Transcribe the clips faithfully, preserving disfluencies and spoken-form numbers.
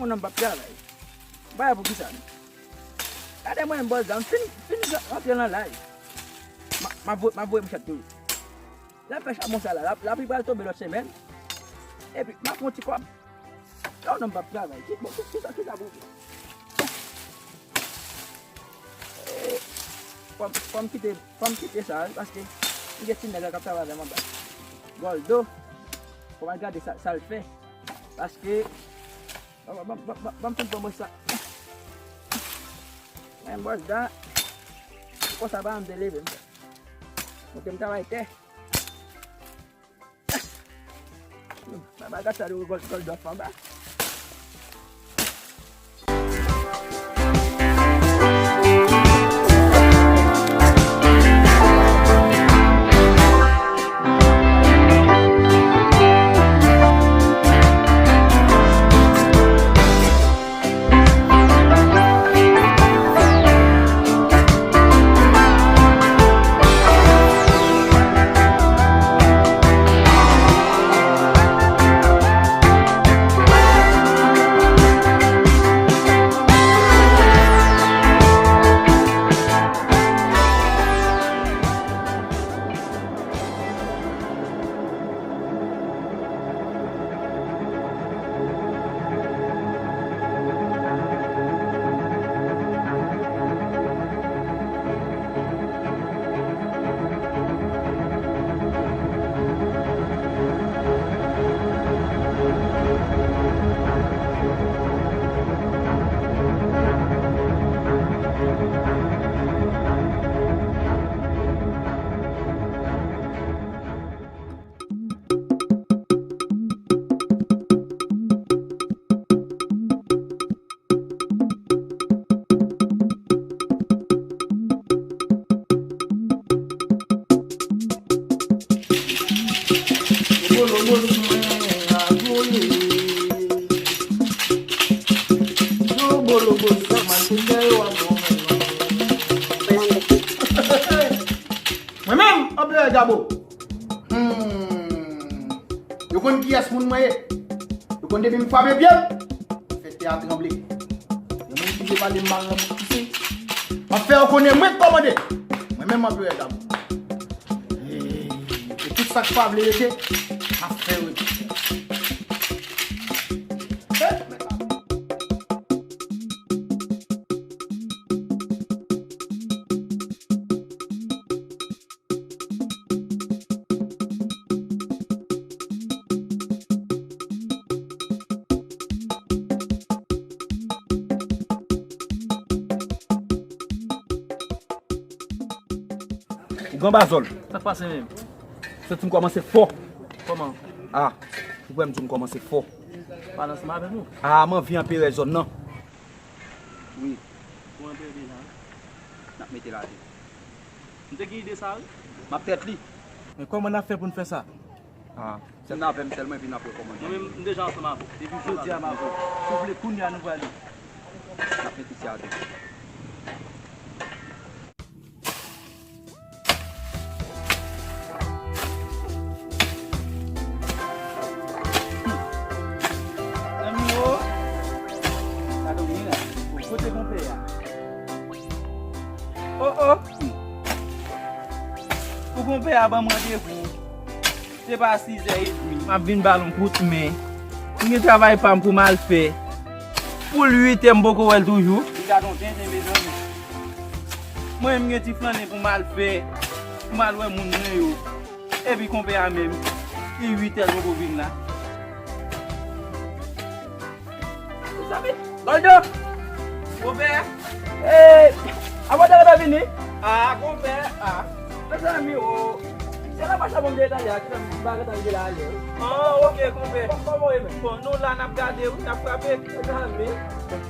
Non, m p ap travay. M pa wè poukisa non. Gade mwen, m bòz la, m fin, fin rantre nan live. M a, m a voye, m a voye mouchèt toujou. L ap fè chabon sa la, lapli pral tonbe lòt semèn. Epi, m ap fè yon ti kòb. Non, non, m p ap travay. Ki, bon, ki, kisa, kisa pou fè? Eh, fò m, fò m kite, fò m kite sa, wi, paske m gen ti nèg la k ap travay avè m anba. Goldo, fò m al gade sa, sa l fè. Paske, ban, ban, ban, ban, ban m fin pran mwen sa. Men bòs la, konsa pa m te leve m. Montre m travay tè. Bagay sa yo gòl, gòl dòf anba. Mwen menm, Anperè Gabo. Hmm. Yo konn kiyès moun mwen ye. Yo konn depi m frape pye m, fè tè a tranble. Yon moun ki vle pale m mal nan bouch pise, m ap fè yo konnen mwen k kòmande. Mwen menm Anperè Gabo. E, e tout sa k pa vle rete, m ap fè yo rete. Ou gen bazòl. Sa k pase menm? Santi m kòmanse fò. Kòman? Ah, ou kwè m di w m kòmanse fò. Pale ansanm avè nou. Ah, m anvi anperè zòn nan. Wi. Ou anperè deja, wi. N ap mete l atè. M te gen ide sa, wi. M ap trèt li. Men kòman n ap fè pou n fè sa? Ah, vin avè m sèlman, epi n ap wè kòman n fè. Mwen menm, m deja ansanm avè w. Depi jodi a, m avè w. Si w vle, kounye a, nou prale. N ap mete ti atè. Zanmi yo, gade w gen la. Kote konpè a? Oh, oh. Pou konpè a ban m randevou. Se pa sizè edmi. M ap vin ba l yon kout men. M gen travay pa m pou m al fè. Poul uit è m poko wè l toujou. Li gade yon tenten, mezanmi. Mwen, m gen ti flannen pou m al fè, pou m al wè moun mwen yo. Epi konpè a menm, li uit è l poko vin la. Mezanmi, Goldo! Konpè! Ey! Abòde w ta vini? Ah, konpè! Ah! Mezanmi, o! Se la pa sa bon m te talè a, ki fè m pa gentan rive la alè, wi. Ah, ok, konpè. Kòman w ye menm? Bon, nou la, n ap gade, wi, n ap frape. Mezanmi,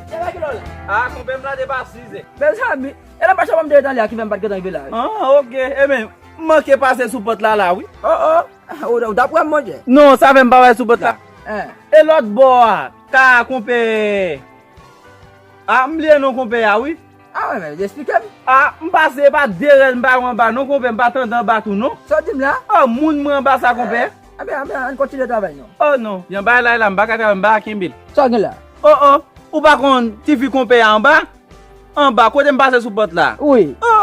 se la kilè w la? Ah, konpè, m la depi a sizè. Mezanmi, e la pa sa bon m te talè a, ki fè m pa t gentan rive la, wi. Ah, ok, e men, m manke pase sou pòt la, la, wi. Oh, oh! Ou, ou t ap wè m, monchè? Non, sa fè m pa wè sou pòt la. Hein. E lòt bò a, ka konpè. Ah, m bliye non konpè a, wi. Ah, wi, men, esplike m. Ah, m pase, e pa de rèl m pa wè anba, non, konpè, m pa tande anba tou, non. Sa w di m la? Ah, moun mwen anba sa, konpè. Anben, anben, ann kontinye travay, non. Oh, non, jan bagay la ye la, m pa ka travay, m pa ka kenbe l. Sa w gen la? O, o, ou pa konn tifi konpè a anba? Anba, kote m pase sou pòt la. Wi. O,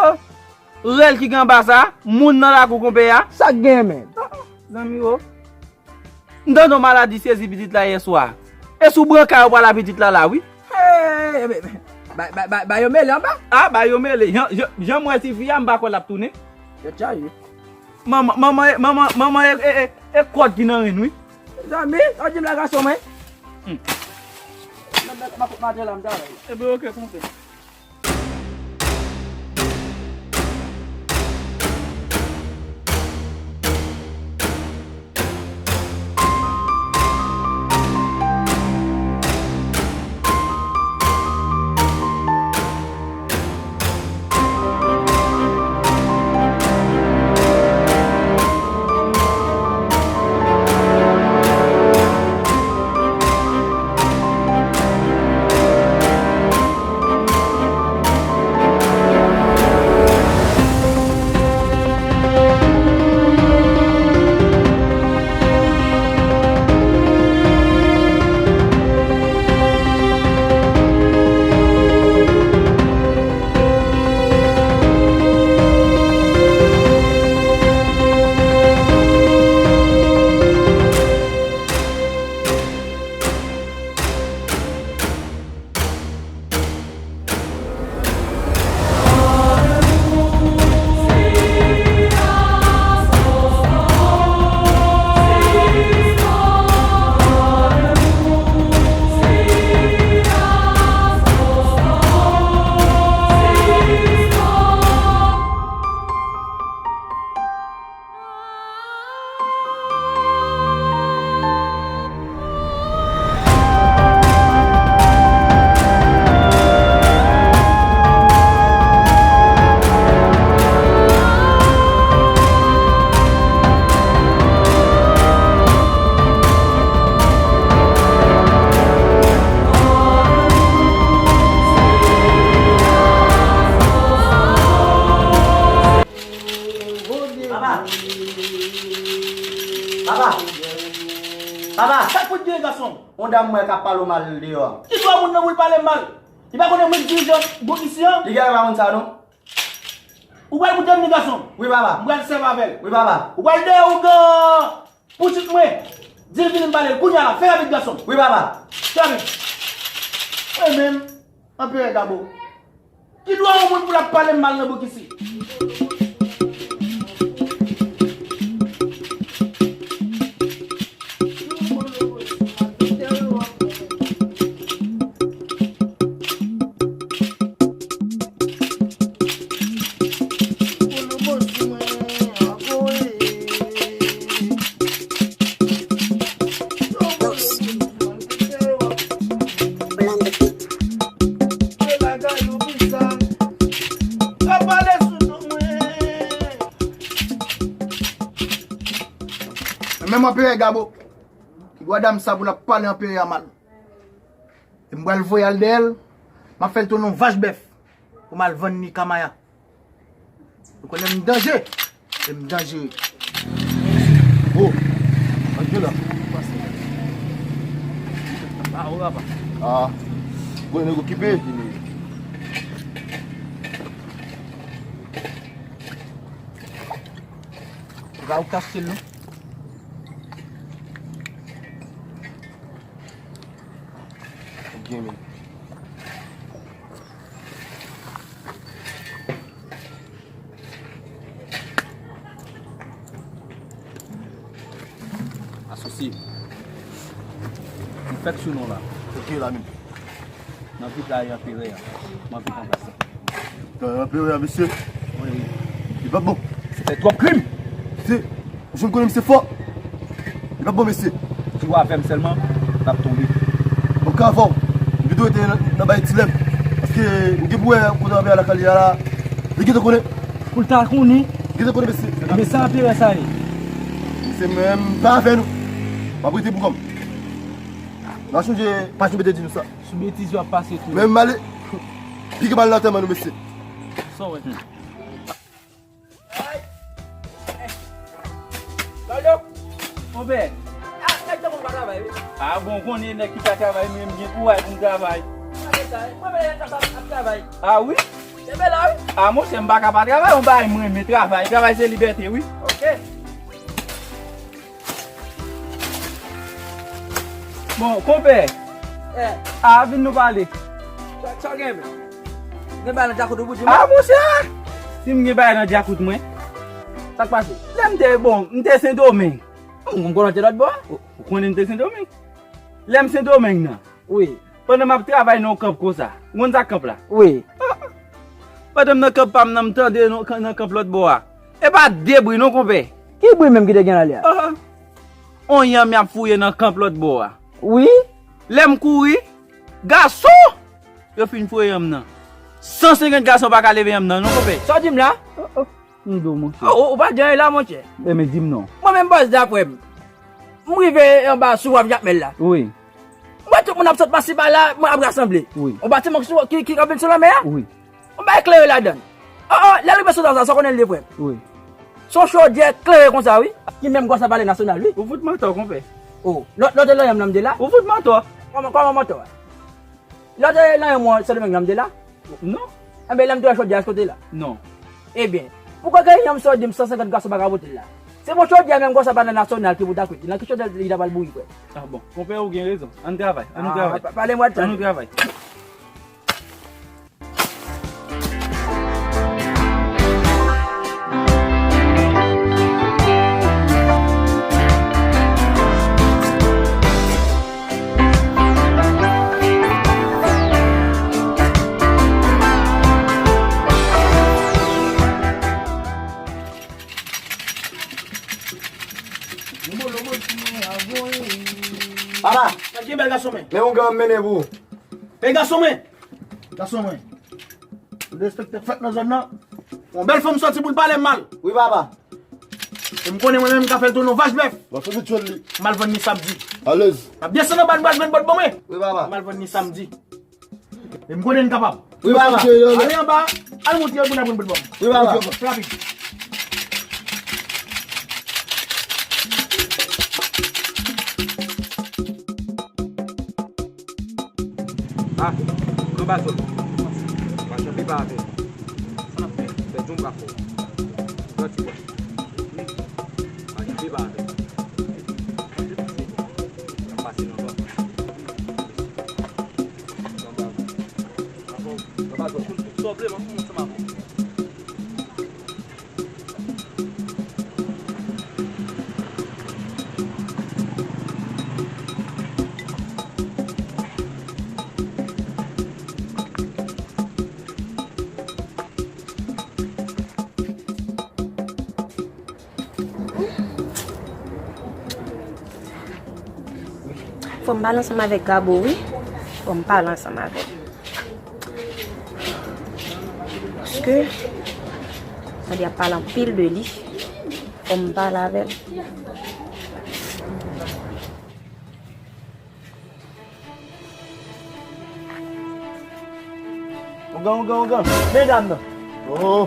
o, rèl ki gen anba sa, moun nan lakou konpè a. Sa k gen, menm? O, o, zanmi, o. M tande yon maladi sezi pitit la yè swa. E sou branka yo pral a pitit la la, wi. Hey, bay, bay, bay, bay yo mele anba. A, bay yo mele. Jan, jan, jan m wè tifi a, m pa kwè l ap tounen. Yo tchaje. Manman, manman, manman, manman, e, e, e, e kòd ki nan ren, wi. Zanmi, w di m la gason mwen. Hmm. Mwen, mwen, mwen, mwen, mwen, mwen, mwen, mwen. Ebyen, oke, konpè. Papa! Papa! Papa! Sa k fout gen, gason? Yon dam mwen k ap pale w mal deyò a. Ki dwa moun nan pou l pale m mal? Li pa konnen mwen k dirijan bouk isi an? Li genlè pa konn sa non. Ou pral moute m ni gason? Wi, papa. M pral sèvi avè l. Wi, papa. Ou pral dèyè ougan pitit mwen. Di l vini m pale l. Kounye a la, fè rapid, gason. Wi, papa. Fè rapid. Mwen menm, anperè Gabo. Ki dwa yon moun pou l ap pale m mal nan bouk isi? Menm anperè Gabo, ki dwa dam sa pou l ap pale anperè a mal? E m pral voye al dèyè l, m ap fè l tounen yon vach bèf pou m al vann ni Kamaya. Ou konnen m danje, e m danjere. Oh, antre la. Ah, ou papa. Ah, bon, nèg okipe. Ou ka ou ka achte l non. Ok, men. Asosye. M fèk sou non la. Ok, la menm. Nan vit la e anperè a. M anvi konprann sa. Nan anperè a, mesye. Wi, wi. Li p ap bon. Se fè twòp krim. Se Ou jwenn konnen misye fò. Li p ap bon, mesye. Di w avè m sèlman, l ap tonbe. Bon, ka avè w. M pito rete nan, nan bay ti lè m. Paske m gen pou wè kote anperè a lakay li a la. Li gentan konnen. Pou l ta konnen. Li gentan konnen, mesye. Mesye anperè sa ye. Mesye, men m pa avè nou. M ap rete pou kò m. N a chonje pa janm te di nou sa. Sou betiz yo ap pase tou. Men m ale. Pike bal nan antèman nou, mesye. Sa w wè? Ay! Baldo! Monpè! Ah, nèg te konn pa travay. A bon, konnen nèg ki pa travay, mwen, m gen kouraj pou m travay. Mwen, mwen, mwen, ap travay. A wi? Kenbe la, wi. A, monchè, m pa ka pa travay, yon bagay mwen renmen travay. Travay se libète, wi. Ok. Bon, konpè. Eh. A, vin nou pale. Sa, sa w gen, men? Gen bagay nan djakout ou pou di mwen? A, monchè! Si m gen bagay nan djakout mwen. Sa k pase? Lè m te, bon, m te Sendomeng. M, m konnen w te lòt bò a. Ou, ou konnen m te Sendomeng? Lè m Sendomeng nan. Wi. Pandan m ap travay nan yon kanp konsa. Ou konn sa kanp la? Wi. Pandan m nan kanp pa m nan, m tande nan, nan kanp lòt bò a. E pa de bri non, konpè. Ki bri menm ki te gen la lè a? Ah. On yanm y ap fouye nan kanp lòt bò a. Wi. Lè m kouri, gason! Yo fin fouye yanm nan. San senkant gason pa ka leve yanm nan, non, konpè. Sa w di m la? Oh, oh. M di w, monchè. Oh, ou pa di anyen la, monchè. Men, men, di m non. Mwen menm, bòs, daprè m, m rive anba sou waf Jakmèl la. Wi. M wè tout moun ap sot pase pa la, moun ap rasanble. Wi. On batiman ki sou, ki, ki kanpe sou lanmè a. Wi. On bay klere ladan l. Oh, oh, lè l rive sou waf la, sa w konnen l ye, frè m? Wi. Se yon chodyè klere konsa, wi. Ki menm gwòs ap ale nasyonal, wi. Ou fout mantò, konpè. Oh, lòt, lòt lè yanm nan m te la. Ou fout mantò. Kòman, kòman mantò a? Lòt lè yanm mwen Sendomeng nan m te la? Non. Enben, lè m te wè chodyè a, èske w te la? Non. Ebyen, poukisa ke yanm sa w di m san senkant gason pa ka pote l la? Se bon chodyè menm gwòs ap ale nasyonal ki pou ta kwit. Nan ki chodyè li ta pral bouyi, frè? Ah bon, konpè, ou gen rezon. Ann travay, ann travay. Ah, pa-, pale mwen. Ann travay. Papa! Sa gen bèl gason mwen. Men yon gran m mennen pou ou. Ey gason mwen! Gason mwen. Ou derespekte fèt nan zòn nan. Yon bèl fanm sòti pou l pale m mal. Wi, papa. E m konnen mwen menm m ka fè l tounen yon vach bèf. Bon, fè vit jwenn li. M al vann li samdi. Alèz. M ap desann anba, m pral jwenn bòt ban mwen. Wi, papa. M al vann li samdi. E m konnen n kapab. Wi, papa. Ale anba, al montre yo pou n al pran bòt ban mwen. Wi, papa. Rapid. Ah, anba zòn. Mache anpe pa avè. Sa n ap fè? Pèdi yon bra fò. Pran ti bwa. Mache anpe pa avè. N ap pase nan zòn. Anba, anba zòn. Sa w vle, m ap fè ansanm avè w. Fò m pale ansanm avèk Gabo, wi. Fò m pale ansanm avè l. Paske, tande y ap pale anpil de li. Fò m pale avè l. Ougan, ougan, ougan. Medam nan. Oh, ou,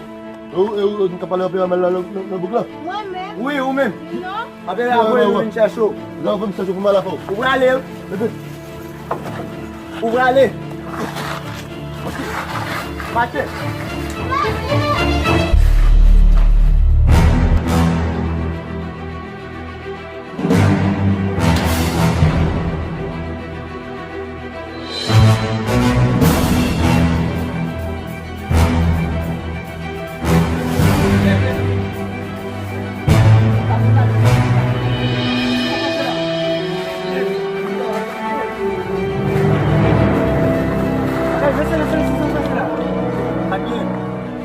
ou, ou, ou ka pale anpil anpil la, nan, nan, nan bouk la? Mwen menm? Wi, ou menm. Non. Apre la, mwen vin chèche w. Lè w vin chèche w pou m al avè w. Ou prale? Ou prale? Mache.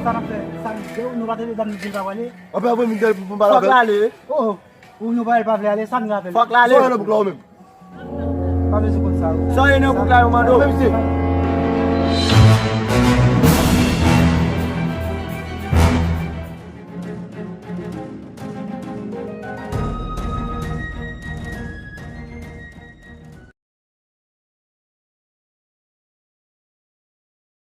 Sa n ap fè? Sa n ap fè? Nou pa te deja nou di n pa prale? Anpè apre m vin gade pou m pale avè l. Fòk l ale. Oh, oh. Ou nou pa, pa vle ale, sa n rapèl. Fòk l ale. Sa w wè nan bouk la ou menm? Pa bezwen konn sa. Sa w wè nan bouk la yo mande w. Menm si.